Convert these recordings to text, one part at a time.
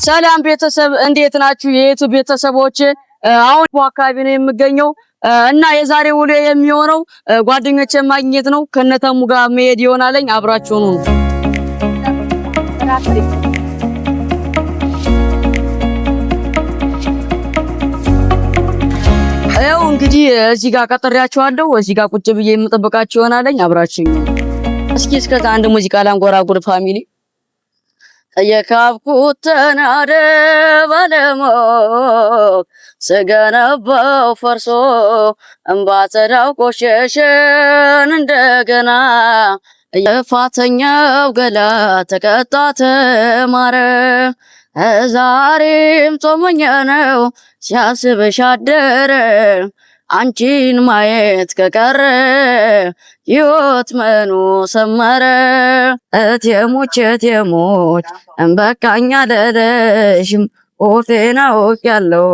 ሰላም ቤተሰብ እንዴት ናችሁ? የ YouTube ቤተሰቦች አሁን አካባቢ ነው የምገኘው እና የዛሬ ውሎ የሚሆነው ጓደኞቼን ማግኘት ነው። ከነተሙ ጋር መሄድ ይሆናለኝ። አብራችሁ ነው። ያው እንግዲህ እዚህ ጋር ቀጥሬያችኋለሁ። እዚህ ጋር ቁጭ ብዬ የምጠብቃችሁ ይሆናለኝ። አብራችሁ እስኪ እስከዛ አንድ ሙዚቃ ላንጎራጉር family። የካብኩት ተናደ ባለሞቅ ስገነባው ፈርሶ እምባ ተዳው ቆሸሸን እንደገና የፋተኛው ገላ ተቀጣ ተማረ ዛሬም ጾመኛ ነው ሲያስብሽ አደረ አንቺን ማየት ከቀረ ሕይወት መኑ ሰመረ። እቴሞች እቴሞች እንበቃኛ ለለሽም ቁርጤን አውቄያለሁ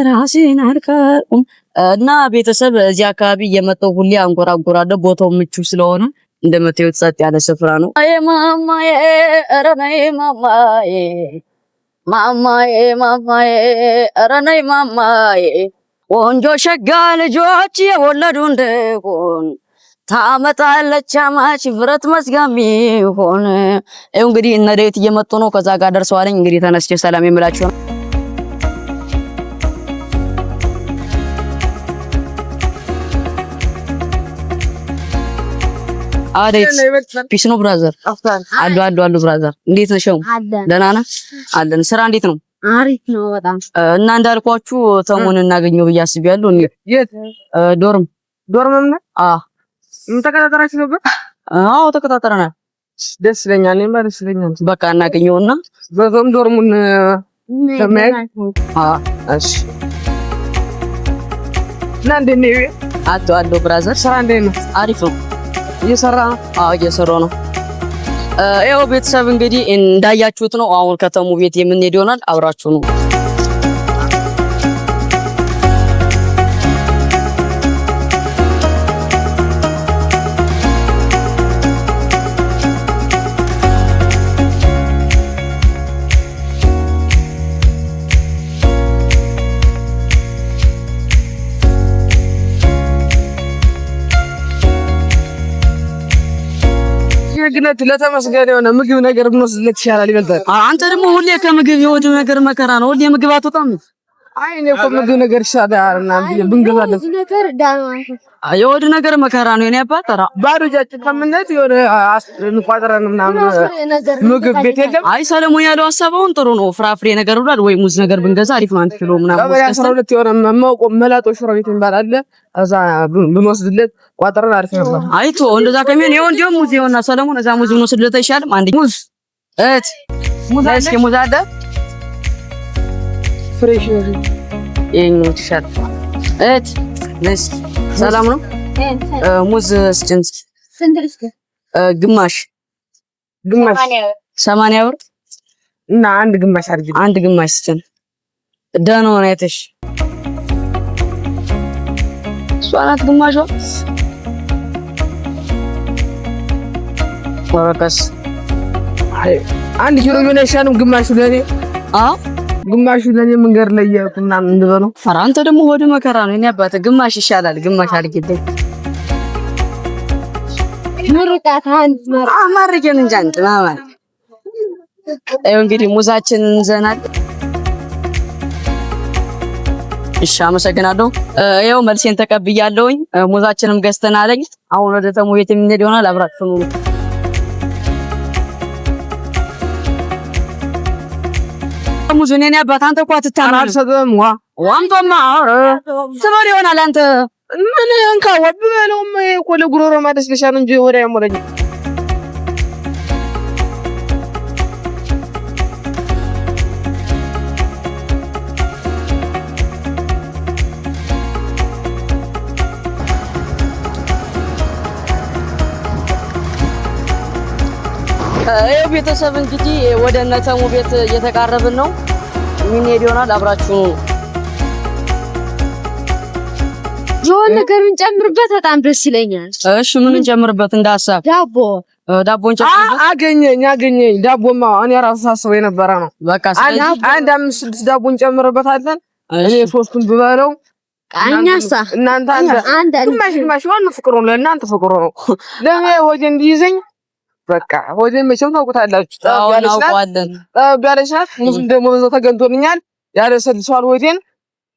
ራሴን አልቀርም። እና ቤተሰብ እዚህ አካባቢ እየመጣሁ ሁሌ አንጎራጎራለሁ። ቦታው ምቹ ስለሆነ እንደምታዩት ጸጥ ያለ ስፍራ ነው። ማማዬ ኧረ ነይ ማማዬ ማማዬ ማማዬ ኧረ ነይ ማማዬ ቆንጆ ሸጋ ልጆች የወለዱ እንደሆን ታመጣለች አማች ብረት መዝጋሚ ሆን። ይኸው እንግዲህ እነ ዳዊት እየመጡ ነው። ከዛ ጋር ደርሰዋለኝ። እንግዲህ ተነስቼ ሰላም የምላችሁ ነው። አዴት peace ነው brother። አሉ አሉ አሉ brother፣ እንዴት ነሽ? ደህና ነህ? አለን። ስራ እንዴት ነው? አሪፍ ነው በጣም። እና እንዳልኳችሁ ተሙን እናገኘው ብዬ አስቤያለሁ። እኔ የት dorm dorm ምን? አዎ ምን ተከታተራችሁ ነበር? አዎ ተከታተረናል። ደስ ይለኛል። እኔማ ደስ ይለኛል። በቃ እናገኘውና በዛውም dorm ኡን ለማየት። አዎ እሺ። እና እንዴት ነው? አቶ አሎ brother፣ ስራ እንዴት ነው? አሪፍ ነው። እየሰራ ነው? አዎ እየሰራሁ ነው። ይኸው ቤተሰብ እንግዲህ እንዳያችሁት ነው። አሁን ከተሙ ቤት የምንሄድ ይሆናል። አብራችሁ ነው። ግነት ለተመስገን የሆነ ምግብ ነገር ብንወስድለት ይሻላል፣ ይበልጣል። አንተ ደግሞ ሁሌ ከምግብ የሆድ ነገር መከራ ነው። ሁሌ ምግብ አትወጣም። አይ እኔ እኮ ምግብ ነገር ይሻላል ምናምን ብዬ ብንገዛለት ነገር የሆድ ነገር መከራ ነው። የኔ አባት ኧረ ባዶ እጃችን ከምንሄድ የሆነ እንቋጥረን ምናምን ምግብ ቤት የለም። አይ ሰለሞን ያለው ሀሳብ አሁን ጥሩ ነው። ፍራፍሬ ነገር ብሏል ወይ ሙዝ ነገር ብንገዛ አሪፍ ነው። 1 ኪሎ ምናምን ቀበሌ 12 የሆነ የማውቀው መላጦ ሽሮ ቤት የሚባል አለ። እዛ ብንወስድለት ቋጥረን አሪፍ ነበር። አይቶ እንደዛ ከሚሆን ይኸው እንዲያውም ሙዝ ይኸውና ሰለሞን እዛ ሙዝ ብንወስድለት አይሻልም? አንድ ሙዝ እህት ሙዝ እስኪ ሙዝ አለ fresh ነው። ይኸኛው ይሻላል። እህት ነስ ሰላም ነው። ሙዝ ስጭን እስኪ። ግማሽ ግማሽ 80 ብር እና አንድ ግማሽ አድርጊ። አንድ ግማሽ ስጭን። ደህና ሆነ አይተሽ እሷ ናት ግማሿ። ወረቀስ 1 ኪሎ ቢሆን አይሻልም? ግማሹ ለኔ። አዎ ግማሹ ለኔ መንገድ ላይ እያልኩ ምናምን እንበለው። ኧረ አንተ ደግሞ ሆድ መከራ ነው። እኔ አባትህ ግማሽ ይሻላል። ግማሽ አድርጊልኝ። ምርቃት አንድ አማርኬን እንጂ አንተ ማማ። ይኸው እንግዲህ ሙዛችንን ይዘናል። እሺ አመሰግናለሁ። ይኸው መልሴን ተቀብያለሁኝ። ሙዛችንም ገዝተናለኝ። አሁን ወደ ተሙ ቤት የምንሄድ ይሆናል። አብራችሁ ኑሩ። ሙዙን የኔ አባት አንተ እኮ አትታመንም። አልሰጥህም። ዋ ዋምጦማ ትበል ይሆናል አንተ ምን እንካ ብበለውም እኮ ለጉሮሮ ማለስለሻ ነው እንጂ ወዲያ አይሞላኝም። ይኸው ቤተሰብ እንግዲህ ወደ እነ ተሙ ቤት እየተቃረብን ነው። የምንሄድ ይሆናል። አብራችሁ የሆነ ነገር ብንጨምርበት በጣም ደስ ይለኛል። እሺ ምን እንጨምርበት? እንደ ሀሳብ ዳቦ። ዳቦን ጨምርበት። አገኘኝ አገኘኝ። ዳቦማ እኔ ራሱ ሳስበው የነበረ ነው። በቃ አንድ አምስት ስድስት ዳቦ እንጨምርበታለን። እኔ ሶስቱን ብበለው እናንተ አንድ ግማሽ ግማሽ። ዋናው ፍቅሩ ነው፣ ለእናንተ ፍቅሩ ነው። ለእኔ ሆዴ እንዲይዘኝ በቃ ሆዴን መቼም ታውቁታላችሁ። ጠብ ያለች ናት። ሙዝም ደግሞ በዛው ተገንቶልኛል፣ ያለሰልሰዋል ሆዴን።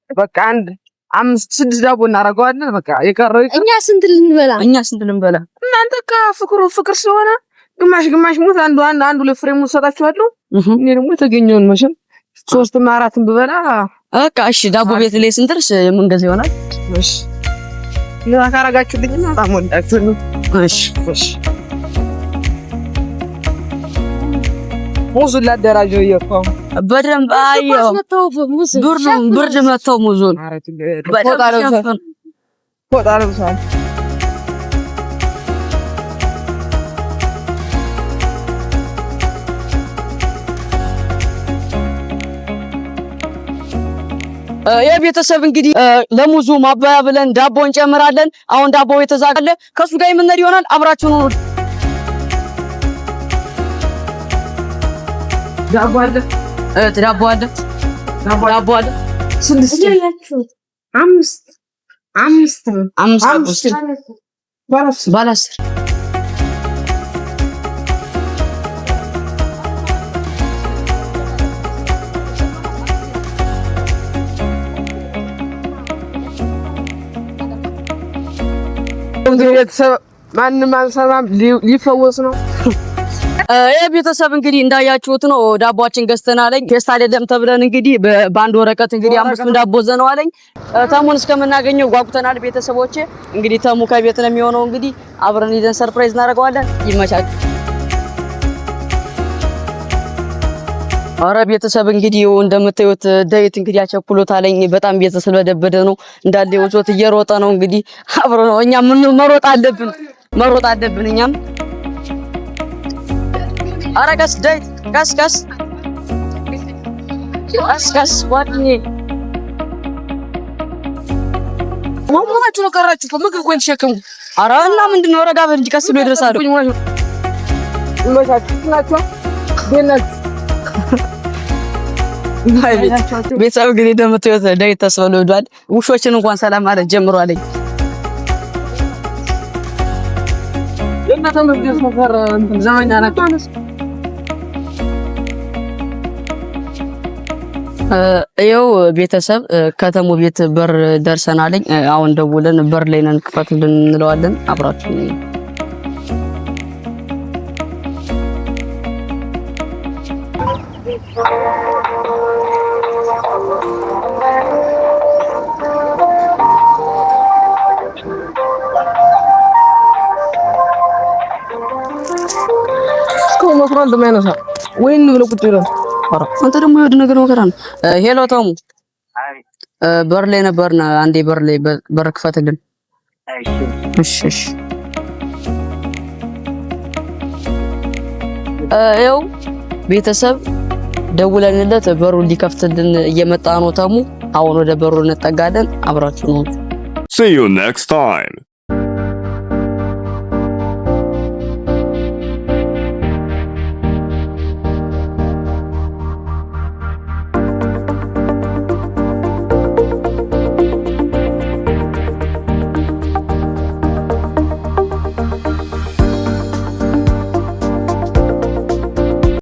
በቃ አንድ አምስት ስድስት ዳቦ እናደርገዋለን። በቃ የቀረው እኛ ስንት ልንበላ? እኛ ስንት ልንበላ? እናንተ ፍቅሩ ፍቅር ስለሆነ ግማሽ ግማሽ ሙዝ አንዱ አንድ አንድ ሁለት ፍሬ ሙዝ ሰጣችኋለሁ። እኔ ደግሞ የተገኘውን መቼም ሶስትም አራትም ብበላ በቃ እሺ። ዳቦ ቤት ላይ ስንደርስ የምንገዛ ይሆናል። እሺ እንደዛ ካረጋችሁልኝ በጣም ወዳችሁ ነው። እሺ እሺ ሙዙን ላደራጀው እየኳ በደንብ አየው። ብርድ መተው ሙዙን ፎጣ ለብሷል። የቤተሰብ እንግዲህ ለሙዙ ማባያ ብለን ዳቦ እንጨምራለን። አሁን ዳቦ የተዛጋለ ከሱ ጋር የምንሄድ ይሆናል። አብራችሁን ሁኑ። ዳቦ አለ ዳቦ አለ ዳቦ አለ። ስድስት አምስት አምስት አምስት ባለ 10 ቤተሰብ ማንም አልሰማም፣ ሊፈወስ ነው። ይህ ቤተሰብ እንግዲህ እንዳያችሁት ነው። ዳቦአችን ገዝተናለኝ። ፌስታል የለም ተብለን እንግዲህ በአንድ ወረቀት እንግዲህ አምስቱን ዳቦ ዘነዋለኝ። ተሙን እስከምናገኘው ጓጉተናል። ቤተሰቦቼ እንግዲህ ተሙ ከቤት ነው የሚሆነው። እንግዲህ አብረን ይዘን surprise እናደርገዋለን። ይመቻችሁ። አረ ቤተሰብ እንግዲህ እንደምታዩት ዳዊት እንግዲህ አቸኩሎታለኝ። በጣም ቤተሰብ ስለደበደ ነው እንዳለ ወዞት እየሮጠ ነው። እንግዲህ አብሮ ነው እኛም ምን መሮጥ አለብን መሮጥ አለብን እኛም። አረ ቀስ ዳዊት ቀስ ቀስ ቀስ ቀስ ጓደኛዬ መሞታችሁ ነው ቀራችሁ እኮ ምግብ እኮ የተሸከሙ። አረ እና ምንድን ነው ረጋ በል እንጂ ቀስ ብሎ ይደርሳሉ። ቤተሰብ እንግዲህ እንደምታዩት ዳዊት ተስበሎ ሄዷል። ውሾችን እንኳን ሰላም ማለት ጀምሯለኝ። ይኸው ቤተሰብ ከተሙ ቤት በር ደርሰናለኝ። አሁን ደውለን በር ላይ ነን ክፈቱልን እንለዋለን። አብራችሁ ወይን ብሎ ቁጭ ብሎ አንተ ደግሞ የወድ ነገር መከራ ነው። Hello ተሙ፣ በር ላይ ነበርን። አንዴ በር ላይ በር ክፈትልን። እሺ እሺ። ይኸው ቤተሰብ ደውለንለት በሩን ሊከፍትልን እየመጣ ነው ተሙ። አሁን ወደ በሩ እንጠጋለን። አብራችሁ ነው። See you next time.